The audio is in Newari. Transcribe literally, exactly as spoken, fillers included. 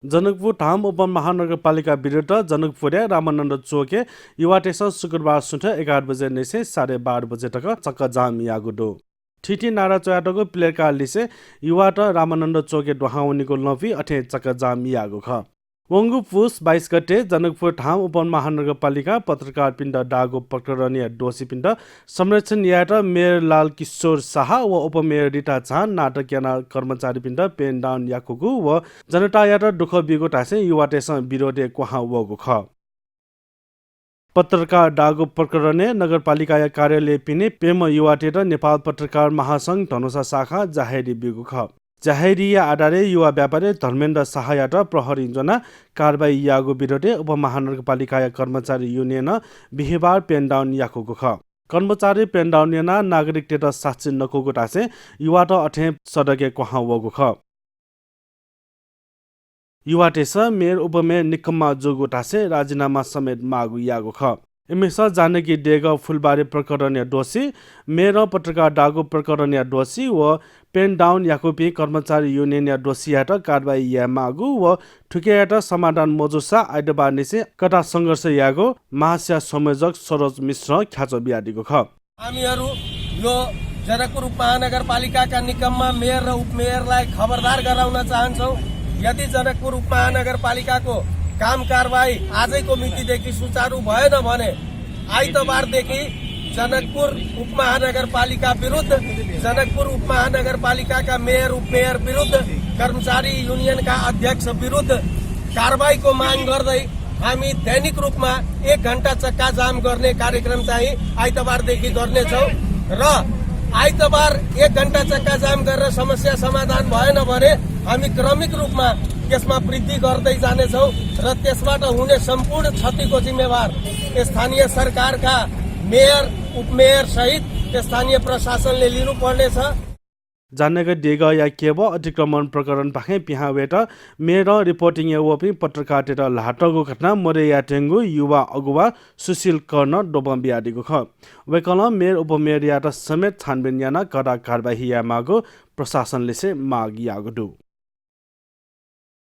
जनकपुर धाम उपमहानगरपालिका विरुद्ध जनकपुरया रामानन्द चोकय् युवातय्‌सं शुक्रबार सुथय् एघार बजे निसें साढे बाह्र बजे तक चक्काजाम याःगु दु। थीथी नारा च्वयातःगु प्लेकार्ड लिसें युवात रामानन्द चोकय् दुहां वनीगु लँपुइ अथें चक्काजाम याःगु खः। वंगु पुस बाइस गते जनकपुर धाम उपमहानगरपालिका पत्रकारपिन्त दाःगु प्रकरणया दोषीपिन्त संरक्षण यायेत मेयर लाल किशोर शाह व उपमेयर रिता झां नाटक यानाः कर्मचारीपिन्त पेन डाउन याकूगु व जनतायात दुःख बीगु धासें युवातय्‌सं विरोधय् क्वहां वःगु खः। पत्रकार दाःगु प्रकरणय् नगरपालिकाया कार्यालय पिने प्यम्ह युवातय्‌त नेपाल पत्रकार महासंघ धनुषा शाखां जाहेरी ब्यूगु खः। जाहेरीया आधारय् युवा व्यापारी धर्मेन्द्र शाहयात प्रहरीं ज्वनाः कारवाही याःगु विरोधय् उपमहानगरपालिकाया कर्मचारी युनियनं बिहिबार पेन डाउन याकूगु खः। कर्मचारी पेन डाउन यानाः नागरिकतय्‌त साक्षी नकूगु धासें युवात अथें सडकय् क्वहां वःगु खः। युवातय्‌सं मेयर उपमेयर निकम्मा जूगु धासें राजीनामा समेत माःगु याःगु खः। इमिसं जानकी देगः फुलबारी प्रकरणया दोषी, मेयरं पत्रकार दाःगु प्रकरणया दोषी व पेन डाउन याकूपिं कर्मचारी युनियनया दोषीयात कारवाही यायेमाःगु व थुकियात समाधान मजूसा आइतबार निसें कडाः संघर्ष यायेगु महास्यां संयोजक सरोज मिश्रं ख्याच्वः बियादीगु खः। हामीहरू यो जनकपुर उपमहानगरपालिकाका निकम्मा मेयर र उपमेयरलाई खबरदार गराउन चाहन्छौँ। यदि जनकपुर उपमहानगरपालिकाको काम कारवाही आजैको मितिदेखि सुचारु भएन भने आइतबारदेखि जनकपुर उपमहानगरपालिका विरुद्ध, जनकपुर उपमहानगरपालिकाका मेयर, उपमेयर विरुद्ध, कर्मचारी युनियनका अध्यक्ष विरुद्ध कारवाहीको माग गर्दै हामी दैनिक रूपमा एक घण्टा चक्काजाम गर्ने कार्यक्रम चाहिँ आइतबारदेखि गर्नेछौँ र आइतबार एक घण्टा चक्काजाम गरेर समस्या समाधान भएन भने हामी क्रमिक रूपमा त्यसमा वृद्धि गर्दै जानेछौँ र त्यसबाट हुने सम्पूर्ण क्षतिको जिम्मेवार स्थानीय सरकारका मेयर, उपमेयर सहित स्थानीय प्रशासनले लिनुपर्नेछ। जानकी देगःया केबल अतिक्रमण प्रकरणपाखें पिहां वयेत मेयरं रिपोर्टिङ याः वःपिं पत्रकारतय्‌त ल्हातःगु घटना मदय् यायेत्यंगु युवा अगुवा सुशील कर्णं द्वपं बियादीगु खः। वय्‌कलं मेयर उपमेयरयात समेत छानबिन यानाः कडा कारवाही यायेमाःगु प्रशासनलिसे माग याःगु दु।